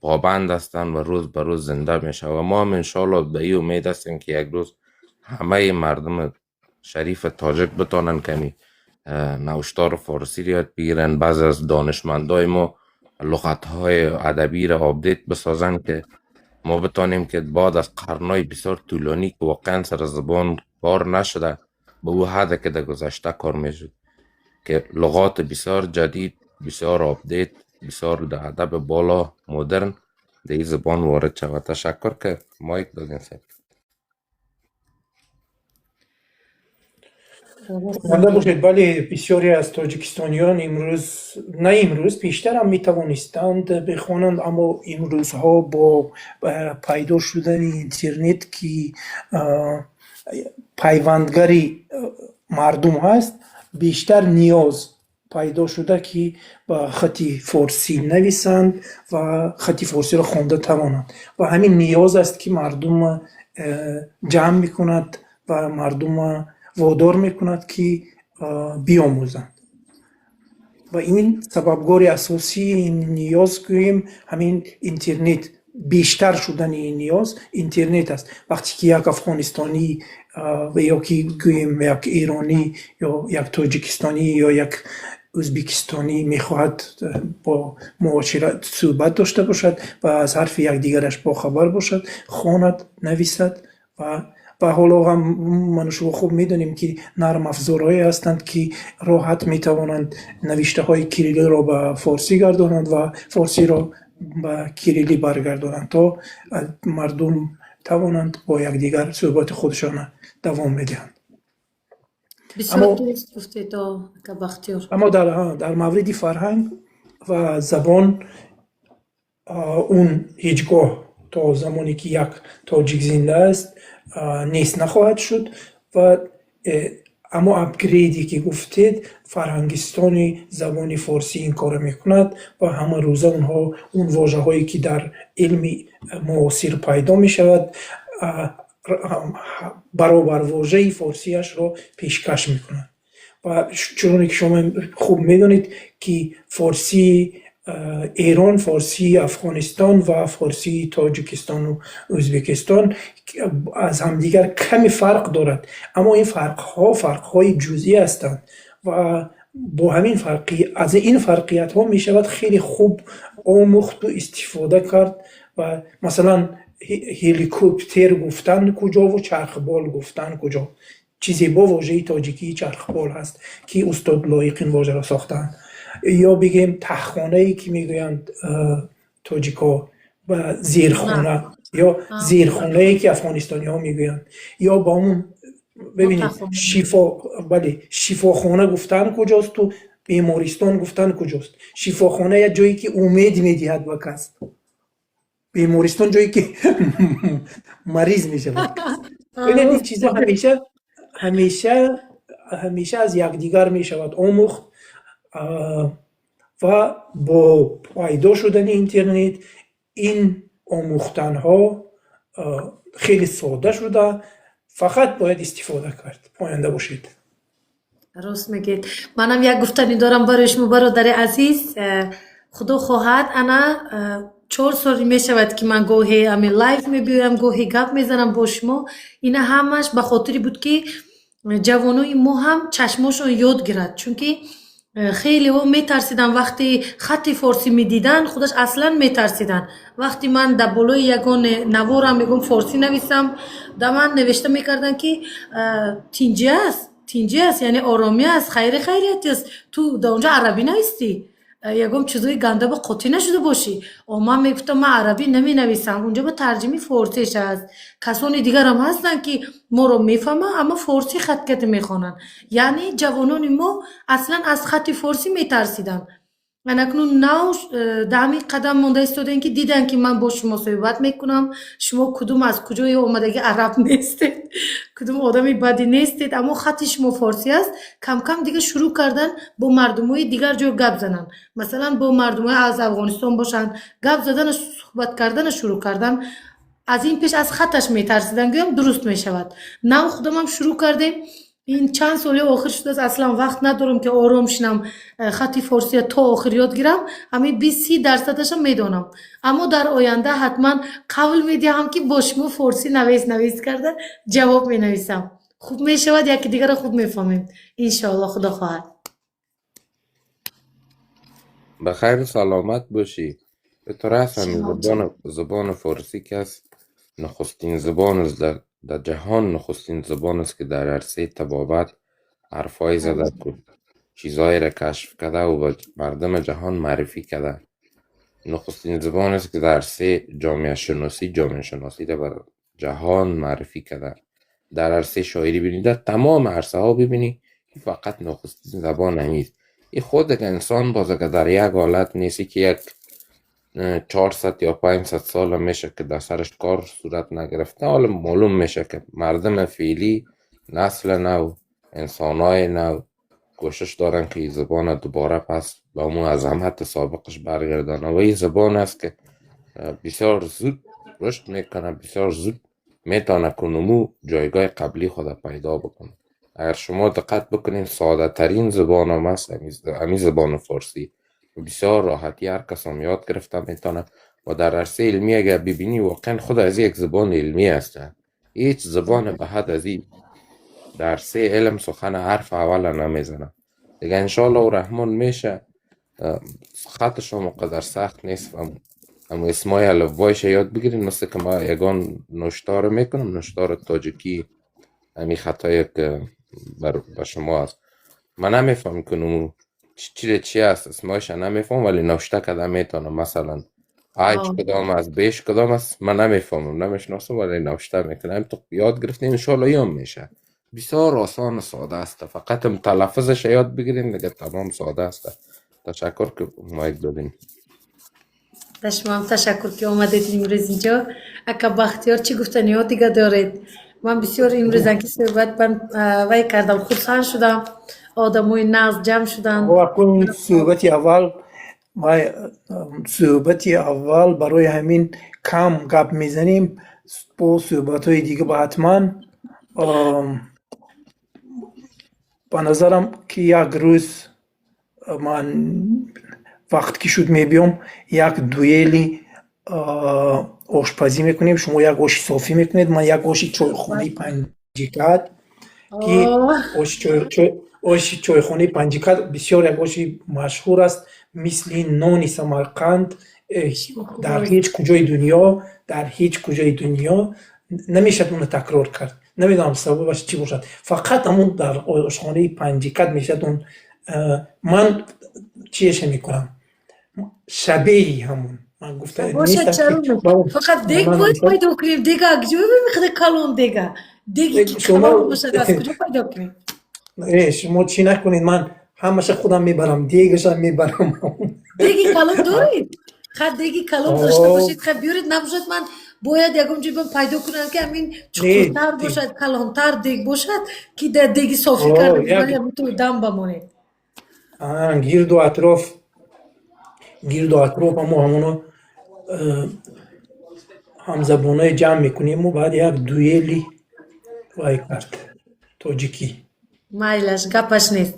побанд ҳастанд ва рӯз ба рӯз зинда мешавад. Ва мо ҳам, иншоалло, ба ин умед ҳастем, ки як рӯз ҳамаи мардуми шарифи тоҷик битонанд ками навиштори форсӣ ёд бигиранд. Баъзе аз донишмандои мо луғатҳои адабиро update бисозанд, ки мо битонем, ки баъд аз қарнҳои бисёр тӯлонӣ, ки воқеан сар забон кор нашуда ба ӯ ҳадде, ки дар гузашта кор мешуд, ки луғоти бисёр ҷадид, бисёр update, бисёр дар адаби боло, модерн дар ин забон ворид шавад. Ташаккур, ки mic додем, сар. Зинда бошед. Бале, бисёре аз тоҷикистониён имрӯз, на имрӯз, пештар ҳам метавонистанд бихонанд, аммо имрӯзҳо бо пайдо шудани интернет, ки пайвандгари мардум ҳаст, бештар ниёз пайдо шуда, ки ба хати форсӣ нависанд ва хати форсиро хонда тавонанд. Ва ҳамин ниёз аст, ки мардум ҷамъ мекунад ва мардума водор мекунад, ки биомӯзанд. Ва ин сабабгори асосии ин ниёз, гӯем, ҳамин интернет, бештар шудани ин ниёз интернет аст. Вақте ки як афғонистонӣ ё ки, гӯем, як эронӣ ё як тоҷикистонӣ ё як ӯзбекистонӣ мехоҳад бо муошират суҳбат дошта бошад ва аз ҳарфи якдигараш бохабар бошад, хонад, нависад. Ва ҳоло ҳам ману шумо хуб медонем, ки нармафзорҳое ҳастанд, ки роҳат метавонанд навиштаҳои кириллиро ба форсӣ гардонанд ва форсиро ба кириллӣ баргардонанд, то мардум тавонанд бо якдигар суҳбати худшона давом медиҳанд. Бисёр дуруст гуфтед, ака Бахтиёр. Аммо дар мавриди фарҳанг ва забон, он ҳеҷ гоҳ, то замоне ки як тоҷик зинда аст, нест нахоҳад шуд. Ва аммо upgrade е ки гуфтед, Фарҳангистони забони форсӣ ин корро мекунад ва ҳама рӯза онҳо он вожаҳое, ки дар илми муосир пайдо мешавад, баробарвожаи форсиашро пешкаш мекунад. Ва чуноне ки шумо хуб медонед, ки форсии Эрон, форсии Афғонистон ва форсии Тоҷикистону Ӯзбекистон аз ҳамдигар каме фарқ дорад, аммо ин фарқҳо фарқҳои ҷузъӣ ҳастанд ва бо ҳамин фарқи аз ин фарқиятҳо мешавад хеле хуб омӯхту истифода кард. Ва масалан, ҳеликоптер гуфтан куҷову чархбол гуфтан куҷо? Чӣ зебо вожаи тоҷикии чархбол ҳаст, ки устод Лоиқ ин вожаро сохтаанд. Ё бигем, таҳхонае, ки мегӯянд тоҷикҳо, ба зерхона ё зерхонае, ки афғонистониҳо мегӯянд, ё ба он бибинед, шифо, бале, шифохона гуфтан куҷосту бемористон гуфтан куҷост? Шифохона як ҷое, ки умед медиҳад ба кас, бемористон ҷое, ки мариз мешавад. Бинед, ин чизо ҳамеша, ҳамеша, ҳамеша аз якдигар мешавад омӯхт. Ва бо пайдо шудани интернет ин омӯхтанҳо хеле сода шуда, фақат бояд истифода кард. Поянда бошед. Рост мегӯед. Манам як гуфтанӣ дорам барои шумо, бародари азиз. Худо хоҳад, ана 4 сол мешавад, ки ман гоҳе ами live мебиёям, гоҳе гап мезанам бо шумо. Ина ҳамаш ба хотире буд, ки ҷавонои мо ҳам чашмошон ёд гирад, чунки Хелеҳо метарсиданд, вақте хатти форсӣ медиданд, худаш аслан метарсиданд. Вақте ман дар болои ягон наворам мегӯм, форсӣ нависам, да ман навишта мекарданд, ки тинҷӣ аст, тинҷӣ аст, яъне оромӣ аст, хайри хайрият аст, ту дар онҷо арабӣ навистӣ, ягон чизои гандаба қотӣ нашуда бошӣ. Ман мегуфтам, ман арабӣ наменависам, унҷо ба тарҷими форсиш аст. Касони дигарам ҳастанд, ки моро мефаҳманд, аммо форсӣ хаткати мехонанд. Яъне ҷавонони мо аслан аз хатти форсӣ метарсиданд. Анакнун нав дар ҳамин қадам монда истодем, ки диданд, ки ман бо шумо суҳбат мекунам, шумо кудум аз куҷое омадаги араб нестед, кудум одами бадӣ нестед, аммо хатти шумо форсӣ аст. Камкам дига шурӯъ кардан бо мардумои дигар ҷо гап зананд, масалан, бо мардумои аз Афғонистон бошанд, гап задана, суҳбат кардана шурӯъ кардан. Аз ин пеш аз хатташ метарсиданд, гӯям дуруст мешавад. Нав худамам шурӯъ кардем, ин чанд соли охир шудааст, аслан вақт надорам, ки ором шинам, хатти форсия то охир ёд гирам. Ҳамин 20-30 дарсадаша медонам, аммо дар оянда ҳатман қавл медиҳам, ки бо шумо форсӣ навис навис карда ҷавоб менависам. Хуб мешавад, яки дигарро хуб мефаҳмем, иншоалло, худо хоҳад. به خیر و سلامت باشی. به طور هست همین زبان فارسی که است نخستین زبان است در جهان، نخستین زبان است که در عرصه طبابت حرفای زده بود، چیزهایی را کشف کرده و به مردم جهان معرفی کرده. نخستین زبان است که در عرصه جامعه شناسی را بر جهان معرفی کرده. در عرصه شاعری ببینی، در تمام عرصه ها ببینی، فقط نخستین زبان همیست. این خود که انسان باز که در یک حالت نیستی که یک 400 یا 500 سال میشه که در سرش کار صورت نگرفته، حالا معلوم میشه که مردم فعلی، نسل نو، انسانای نو کوشش دارن که این زبان دوباره پس به همون عظمت سابقش برگردانه و این زبان است که بسیار زود رشد میکنه، بسیار زود میتونه که نمو جایگاه قبلی خود پیدا بکنه. اگر شما دقت بکنین، ساده ترین زبان هم است امی زبان فارسی. بسیار راحتی هر کس هم یاد گرفته میتونه و در عرصه علمی اگر ببینی، واقعا خود از یک زبان علمی است. هیچ زبان به حد از این در عرصه علم سخن حرف اول نمیزنه دیگه. انشالله و رحمان میشه. خطش هم قدر سخت نیست و اما اسمای الفبایش یاد بگیرین. مثل که ما یگان نوشتار میکنم، نوشتار تاجیکی، همی خطایی که بر شما است، من نمیفهم که نمو چی چی است، اسمایش نمیفهم، ولی نوشته کردم میتونم. مثلا H کدام است، B ش کدام است، من نمیفهمم، نمیشناسم، ولی نوشته میکنم. تو یاد گرفتیم، انشالله یام میشه. بسیار آسان و ساده است، فقط هم تلفظش یاد بگیریم، دیگه تمام ساده است. تشکر که mic دادین. Да шумоам ташаккур, ки омадед имрӯз инҷо. Ака Бахтиёр, чӣ гуфтаниҳо дига доред? Ман бисёр имрӯзан ки суҳбат вай кардам, хурсанд шудам, одамои нағз ҷамъ шуданд. Акун суҳбати аввал вай, суҳбати аввал, барои ҳамин кам гап мезанем. Бо суҳбатҳои дига ба ҳатман, ба назарам, ки як рӯз ман вақт ки шуд мебиём, як дуэли ошпазӣ мекунем. Шумо як оши софӣ мекунед, ман як оши чойхонаи Панҷикат, ки оши чойхонаи Панҷикат бисёр як оши машҳур аст, мисли нони Самарқанд. Дар ҳеҷ куҷои дунё, дар ҳеҷ куҷои дунё намешавад онро такрор кард. Намедонам, сабабаш чӣ бошад, фақат ҳамун дар ошхонаи Панҷикат мешавад. Он ман чиеша мекунам, шабеҳи ҳамун ман гуфта Бошад, нестам, чаро ки не? Фақат дег бояд пайдо кунем. Дега куҷо мехоҳед, калон дега, деге ки шумо калон бошад, аз куҷо пайдо кунем? Шумо чӣ накунед, ман ҳамаша худам мебарам, дегашам мебарам. Деги калон доред? Ха, деги калон дошта бошед, ха, биёред. Набошад, ман бояд ягон ҷой пайдо кунам, ки ҳамин чуқуртар бошад, калонтар дег бошад, ки дар деги софӣ карда ту дам бамонед. Гирду атроф амо ҳамоно ҳамзабонаи ҷамъ мекунему баъд як дуэли вай кард тоҷикӣ. Майлаш, гапаш нест,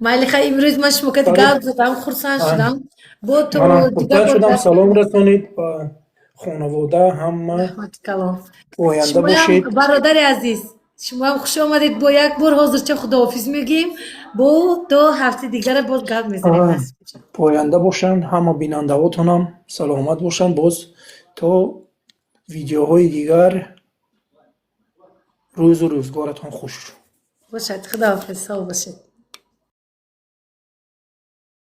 майли. Ха, имрӯз ман шумо кад гап задам, хурсанд шудам. Бо ту Манам хурсанд шудам. Салом расонед ба хонавода ҳама. Раҳмати калон. Оянда Шумоям, бошед. бародари азиз. Шумо ҳам хуш омадед. Бо як бор ҳозирча худоҳофиз мегӯем, бо то ҳафтаи дигара боз гап мезанем. Насиб бошад. Поянда бошанд ҳама бинандаҳотонам, саломат бошанд. Боз то видеоҳои дигар, рӯзу рӯзгоратон хуш. Бошад, худоҳофиз, сов бошед.